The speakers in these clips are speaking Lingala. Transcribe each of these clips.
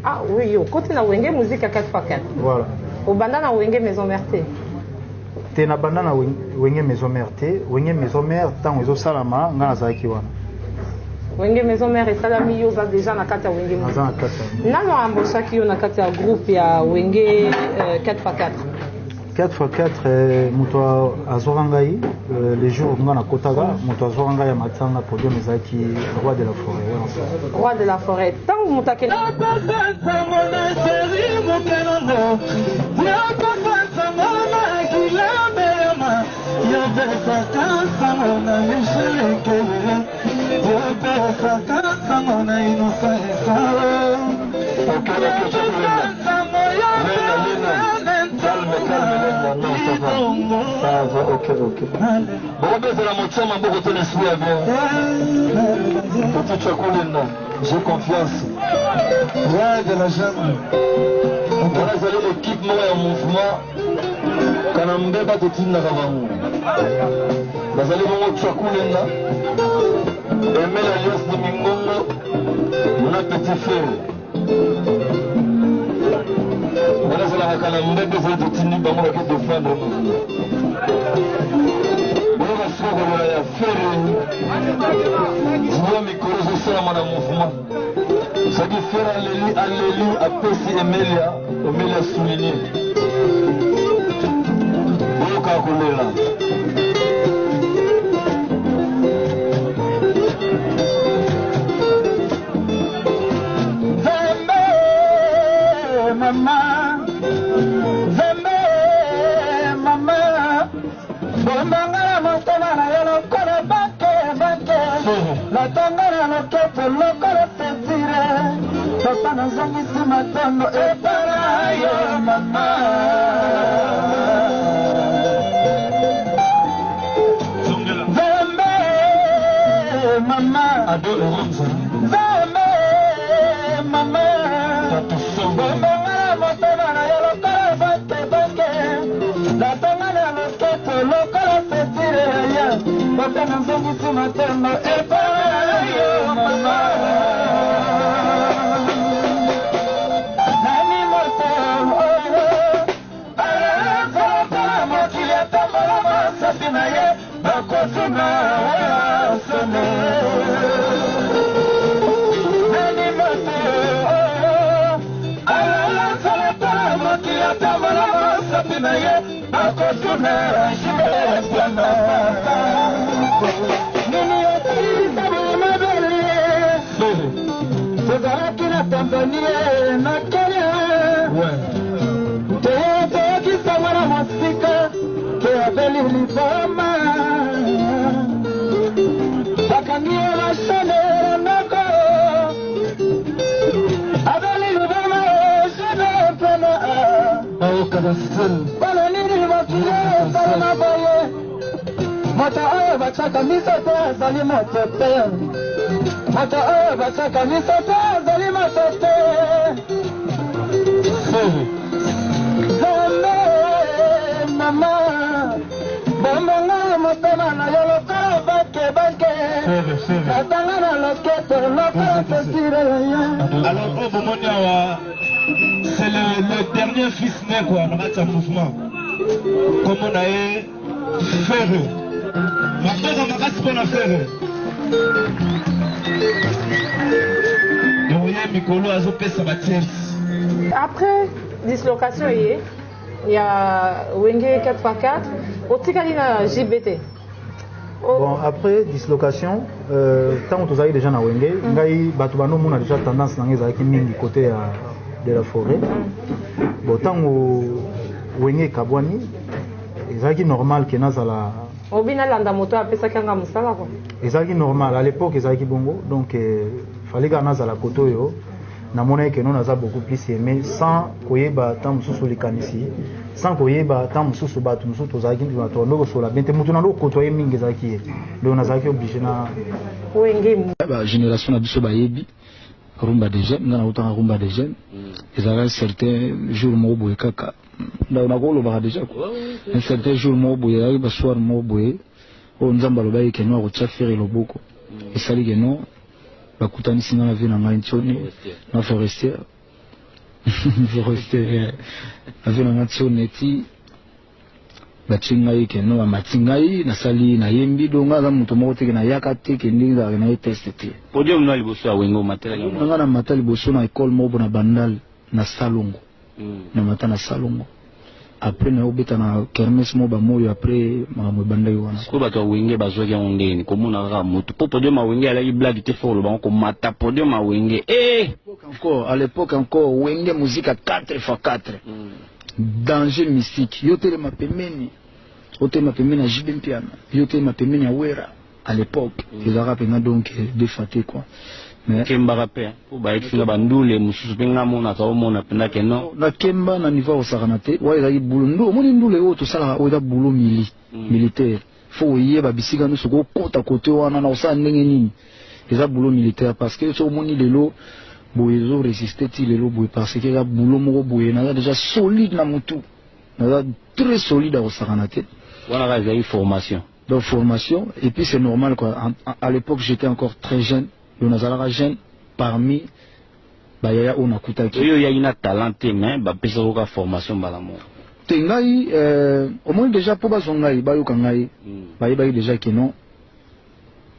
Ah oui, okoti na Wenge Musica 4x4. Voilà. Obanda na Wenge Maison Mère te. Te, nabanda na Wenge Maison Mère te. Wenge Maison Mère ntango ezosalama, ngai nazalaki wana. Wenge Maison Mère esalami, yo oza déjà na kati ya Wenge. Naza na kati ya. Nano embauchaki yo na kati ya groupe ya Wenge 4x4? 4x4, moto azwaka ngai le jour nga nakotaka, moto azwaka ngai ya matanga podium ezalaki Roi de la Forêt. Roi de la Forêt, ntango moto akende Ça va, ok. Bokobezela motia maboko to l'esprit ya bien. Petit Chakoulena, j'ai confiance. Roi de la jungle. Wana ezali équipe moko ya mouvement kana mbeba totindaka bango. Bazali bongo Chakoulena, Aimé l'Alliance de Mingongo, na Petit Frère. Wana ezalaka kala mbebe ezali totindi bango bake défendre mouvement. Boyoka sikoyo kolola ya Ferre zuwa mikolo ezosalama na mouvement. Soki Ferre aleli aleli apesi Emelia, Emelia souligne. Boyoka kolela. Nzambe mama, Nzambe mama, bombanga na motema na yo lokola banke banke, latanga na loketo lokola sentire, papa nazongisi matondo epa na yo mama. Nzambe mama, Nzambe mama, bombanga na motema na yo lokola banke banke, latanga na loketo lokola sentire, ya papa nazongisi matondo epa na yo mama. Nani moto oyo azolotala mokili atambola masapi na ye bakotuna sone. Nani moto oyo azolotala mokili atambola masapi na ye bakotuna jibebiana. Nini osilisa mabele tozalaki na Tanzanie na Kenya, toyokisa mwana mosika ke abeli liboma, bakangi ye bashane na ndako, abeli liboma jebe mpena. Mpona nini mokili esalema boye? Moto oyo batiaka miso te azali moto te, moto oyo batiaka miso te azali moto te. Nzambe mama, bombonga motema na yo lokola banke banke, natanga na loketo lokola sentire ya. Alors, oyo bomoni awa, c'est le dernier fils né quoi, na kati ya mouvement. Kombo na ye Ferre. Maboko makasi mpona Ferre. Donc ye mikolo azopesa batiers. Après dislocation ye ya Wenge 4x4, otikali na JBT. Bon, après dislocation, ntango tozalaki déjà na Wenge, ngai bato bandomona déjà tendance na ngai ezalaki mingi côté ya de la Forêt. Bon, ntango Wenge ekabwani, ezalaki normal ke nazala obi nalanda moto apesaki yanga mosala quoi. Ezalaki normal à l'époque, ezalaki bongo. Donc fallait kaka nazala côté oyo namonaki ke no naza beaucoup plus aimé, sans koyeba ntango mosusu likanisi, sans koyeba ntango mosusu bato mosusu tozalaki bato bando kosola bien te. Moto nando kotoye mingi ezalaki ye, donc nazalaki obligé na Wenge. Ba génération na biso bayebi Rumba des Jeunes. Nga nautaka Rumba des Jeunes. Ezalaka certain jour moko boye kaka nakolobaka déjà quoi, un certain jour moko boye ezalaki basoir moko boye oyo Nzambe alobaki ke no akotia Ferre loboko. Esali ke no bakutanisi nga na vie na ngai ntioni na Forestier. Forestier na vie na nga Ntsone ti batie ngai ke no bamati ngai, nasali, nayembi. Donc ngai aza moto moko te ke nayaka te ke ndenge ezalaka na ye test te. Podium na liboso ya Wenge, omatelaki yango? Na ngai namata liboso na ekole moko na Bandal, na Salongo. Na mata na Salongo, après naye obeta na kermesse moko bamoyo, après makambo ebandaki wana. Sikoyo bato ya Wenge bazwaki yango ndeni komona kaka motu mpo podium ya Wenge alaki blague te, fo koloba yango, komata podium ya Wenge e Encore à l'époque, encore Wenge Musica 4 x 4, danger mystique. Yo telema pembeni, otelema pembeni ya JB Mpiana, yo telema pembeni ya Wera à l'époque, ezalaka mpenza donc deux fois te quoi, mais Kembaka mpe mpo bayebisi nga bandule mosusu mpe nga monaka, omona mpenza ke non. Nakemba na niveau ya kosakana te. Wana ezalaki boulot. Ndu omoni ndule oyo tosalaka oyo eza boulot militaire. Fo oyeba bisika nyonso kokota kote wana na kosala ndenge nini. Eza boulot militaire, parce que so omoni lelo boye ezoresiste ti lelo boye, parce que eza boulot moko boye. Naza déjà solide na mutu, naza très solide ya kosakana te. Wana kaka ezalaki formation? Donc formation, et puis c'est normal quoi. À l'époque, j'étais encore très jeune. Donc nazalaka jeune parmi bayaya oyo nakutaki. Oyo oyaki na talent te, mais bapesaka kaka formation mbala moko? Te, ngai omoni déjà mpo bazwa ngai, bayoka ngai, bayebaki déjà ke non,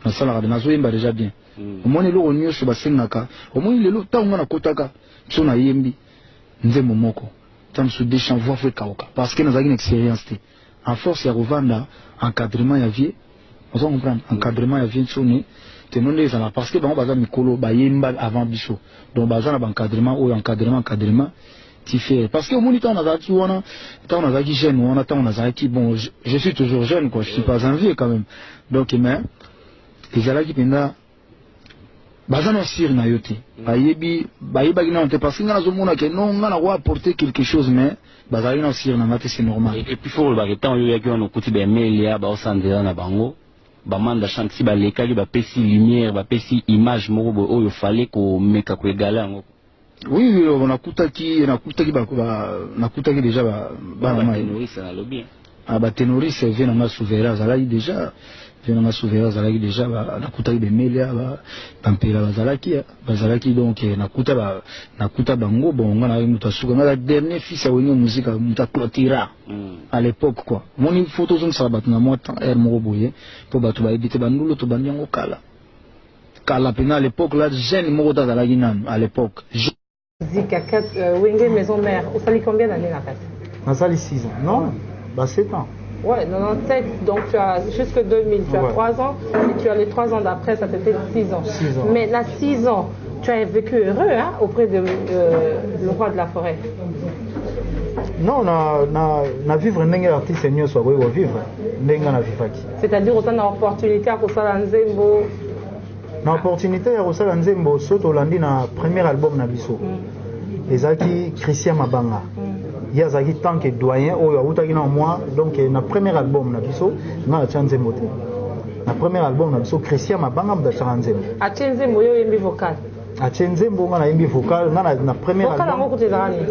nasalaka, nazoyemba déjà bien. Omoni eloko nyonso basengaka, omoni lelo ntango ngai nakotaka so nayembi nzembo moko, ntango mosusu deux chants, voix fo ekauka, parce que nazalaki na expérience te. En force ya kovanda, encadrement ya vie, oza comprendre, encadrement ya vie Ntsoni teno nde ezala, parce que bango baza mikolo, bayemba avant biso, donc baza na baencadrement oyo, encadrement, encadrement ti faire. Parce que omoni ntango nazalaki wana, ntango nazalaki jeune wana, ntango nazalaki, bon, je suis toujours jeune quoi, je suis pas un vieux quand même. Donc mais ezalaki mpenza baza na sûr na yo te, bayebi, bayebaki nano te, parce que ngai nazomona ke non, ngai nako apporter quelque chose, mais bazalaki na sûr na nga te, c'est normal. Et puis fo kolobaka, ntango oyo oyaki wana, okuti baemelia baosala nzela na bango, bamanda chante si balekaki, bapesi lumière, bapesi image moko boye oyo fale komeka koégaler yango. Oui, nakutaki déjà bana mai. Baténoriste nalobi. Ah, baténoriste, vie na nga Souverain azalaki déjà, vie na nga Souverain azalaki déjà, nakutaki bemelia, bampela bazalaki. Donc nakuta bango. Bon, nga nazalaki moto asuka, nga dernier fils ya Wenge Musica, moto aclotira à l'époque quoi. Omoni, fo tozongisaka bato na mwa temps aire moko boye mpo bato bayebi te. Bandulu tobandi yango kala kala mpena. À l'époque la jeune moko te azalaki nanu à l'époque. Zika, Wenge Maison Mère, osali combien d'années na kati? Nasali 6 ans, non, ba 7 ans. Ouais, 97, donc tu as jusque 2000, tu as 3 ans, et tu as les 3 ans d'après, ça te fait 6 ans. 6 ans. Mais là, 6 ans, tu as vécu heureux, hein, auprès de le roi de la forêt. Non, na vivre ndenge artiste nyonso akoki kovivre, ndenge nga na vivaki. C'est-à-dire, oza na opportunité ya kosala nzembo? Na opportunité ya kosala nzembo, so tolandi na premier album na biso, ezalaki Christian Mabanga. Ye azalaki tant que doyen oyo awutaki na mwa. Donc na premier album na biso, nga natya nzembo te. Na premier album na biso, Christian Mabanga moto atiaka nzembo. Atie nzembo, yo oyembi vocal? Atie nzembo, nga nayembi vocal, nga na premier Vocal yango kuta ezalaka nini?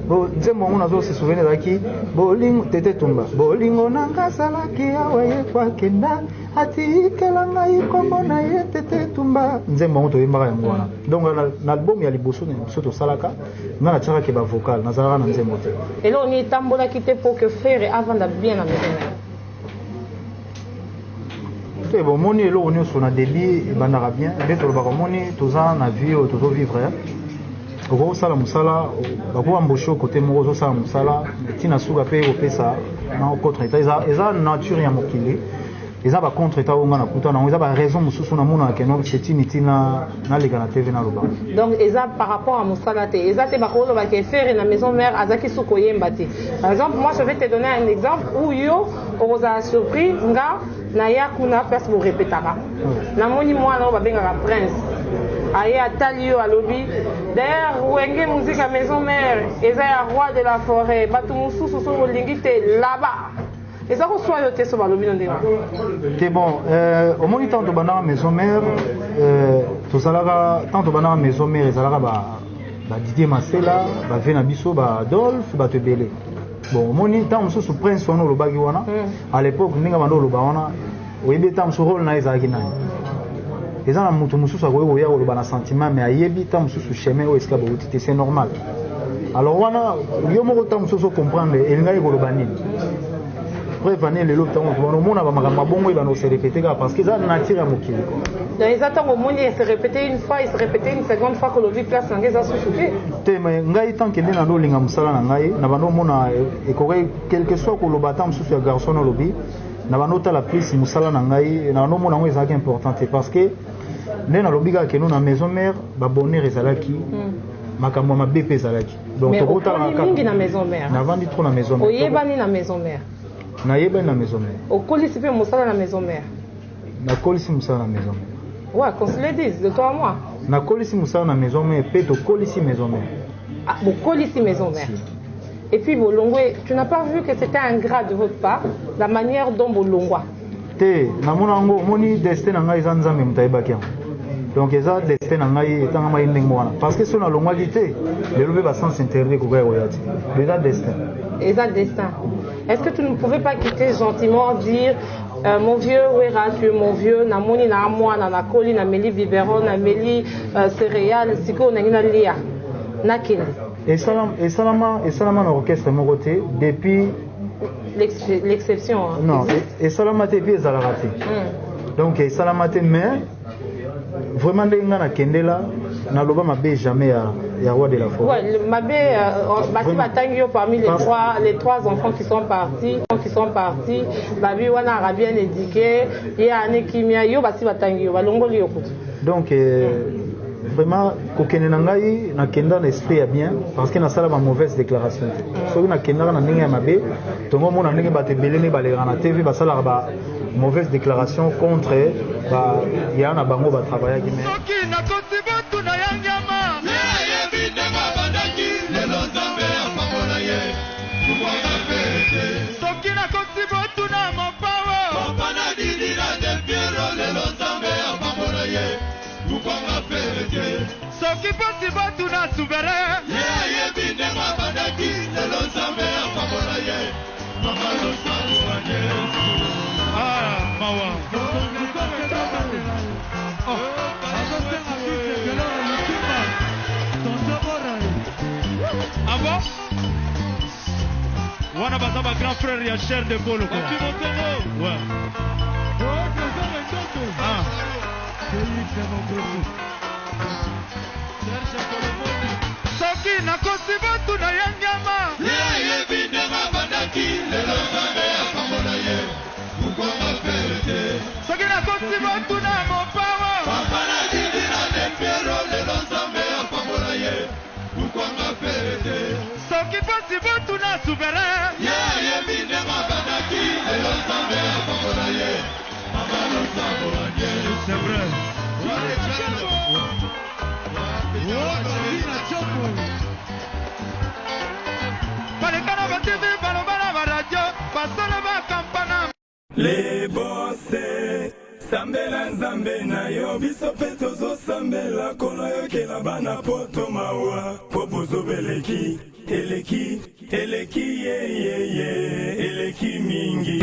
Bo nzembo yango nazo se souvenir, ezalaki bolingo tete tumba, bolingo na nga asalaki awa, ye kwakenda atikela ngai kombo na ye tete tumba. Nzembo yango toyembaka yango wana. Donc na album ya liboso na biso tosalaka, nga natiakaki bavocal, nazalaka na nzembo te. Eloko nini etambolaki te pour que Ferre avanda bien na maison na ye? Te, bomoni, eloko nyonso na début ebandaka bien. Nde tolobaka, omoni, toza na vie oyo tozovivre, okosala mosala, bakoembauche kote moko, ozosala mosala ntina suka mpe ekopesa na contre état. Eza nature ya mokili, eza bacontre état oyo nga nakuta nango, eza baraison mosusu namonaka ke non, c'est inutile naleka na TV naloba. Donc eza par rapport à mosala te, eza te bakolobaka Ferre na maison mère azalaki su koyemba te. Par exemple, moi je vais te donner un exemple où yo okozala surpris. Nga naya kuna place borepetaka, namoni mwana oyo babengaka Prince aye, atali yo, alobi: "D'ailleurs, Wenge Musica Maison Mère eza ya roi de la forêt, bato mosusu soki olingi te là-bas." Eza koswa yo te so balobi no ndenge? Te, bon, omoni, ntango tobandaka maison mère, tozalaka, ntango tobandaka maison mère, ezalaka ba Didier Masela, bave na biso, baadolphe, bato ebele. Bon, omoni, ntango mosusu Prince wana olobaki wana, à l'époque ndenge banda oloba wana, oyebi, ntango mosusu rôle na ye ezalaki nani? Eza na mutu mosusu akoki koya koloba na sentiment, mais ayebi ntango mosusu chemin oyo esika bouti te, c'est normal. Alors wana yo moko ntango mosusu ocomprendre elingaki koloba nini. Preuve ane lelo ntango bana omona bamakambo mabongo ebana kose répéter kaka parce que eza nature ya mokili. Donc eza ntango omoni ese répéter une fois, ese répéter une seconde fois, kolobi place na ngai eza susu te. Te, mais ngai tant que nde nando olinga mosala na ngai, na bando omona ekoki quelque soit koloba ata mosusu ya garçon olobi, na bando otala plus mosala na ngai, na bando omona yango ezalaki important te, parce que nde nalobi kaka keno na maison mère babonheur ezalaki, makambo ya mabe mpe ezalaki. Donc tokotala mingi na maison mère. Navandi trop na maison mère. Oyebani na maison mère. Nayebani na maison mère. Okolisi mpe mosala na maison mère. Nakolisi mosala na maison mère. Ouais, qu'on se le dise de toi à moi. Nakolisi mosala na maison mère mpe tokolisi maison mère. Ah, bokolisi maison mère. Si. Et puis bolongwe, tu n'as pas vu que c'était ingrat de votre part, la manière dont bolongwa? Te, namona yango, omoni destin na ngai eza Nzambe moto ayebaki yango. Donc eza destin na ngai etangamaki ndenge wana, parce que soki nalongwaki te lelo mpe basens interdit ekoka ya koya te. Eza destin. Eza destin. Est-ce que tu ne pouvais pas quitter gentiment, dire mon vieux Wera, tu es mon vieux, namoni na mwana, nakoli, nameli biberon, nameli céréales, sikoyo nangi nalia, nakende? Esalama na orchestre moko te depuis. L'exception, hein. Non, esalama te, epuis ezalaka te. Donc esalama te, mais vraiment ndenge nga nakendela, naloba mabe jamais ya roi de la forêt. Ouais, mabe basi batangi yo parmi les trois enfants qui sont partis, babi wana aka bien éduqué, ye ane kimia, yo basi batangi yo, balongoli yo kutu. Donc vraiment kokende na ngai, nakenda na esprit ya bien, parce que nasala ba mauvaise déclaration te. Soki nakendaka na ndenge ya mabe, tongo omona ndenge bato ebele nde balekaka na TV, basalaka ba mauvaise déclaration contre ya na bango batravaillaki, mais Soki nakoti botuna ya nyama. Ye ayebi ndenge abandaki, lelo Nzambe apambola ye, tukwanga mpe te. Soki nakoti botuna mopawo. Papa na Didi na Del Piero, lelo Nzambe apambola ye, tukwanga mpe te. Soki mposi botuna souverain. Ye ayebi ndenge abandaki, lelo Nzambe apambola ye, mama losango Yesu. Ah, mawa. Oh. Azosenga bisekelo ya lutumba tonto Bora. Ah bon, wana baza ba grand frère ya Chair de Polo, quoi. Ouais. Ah. Félix. Soki nakosi botuna ya nyama. Ye ayebi ndenge abandaki, lelo Nzambe apambola ye, tukwanga mpe te. Soki nakosi botuna mopawo. Papa na Didi na Del Piero, lelo Nzambe apambola ye, tukwanga mpe te. Soki mposi botuna souverain. Ye ayebi ndenge abandaki, lelo Nzambe apambola ye, mama losango Yesu. C'est vrai. Na choko. Baleka na baTV, baloba na baradio, basala bakampana. Lebose, sambela Nzambe na yo, biso mpe tozosambela kolo yokela bana poto mawa, po bozobeleki eleki eleki yeyeye eleki mingi.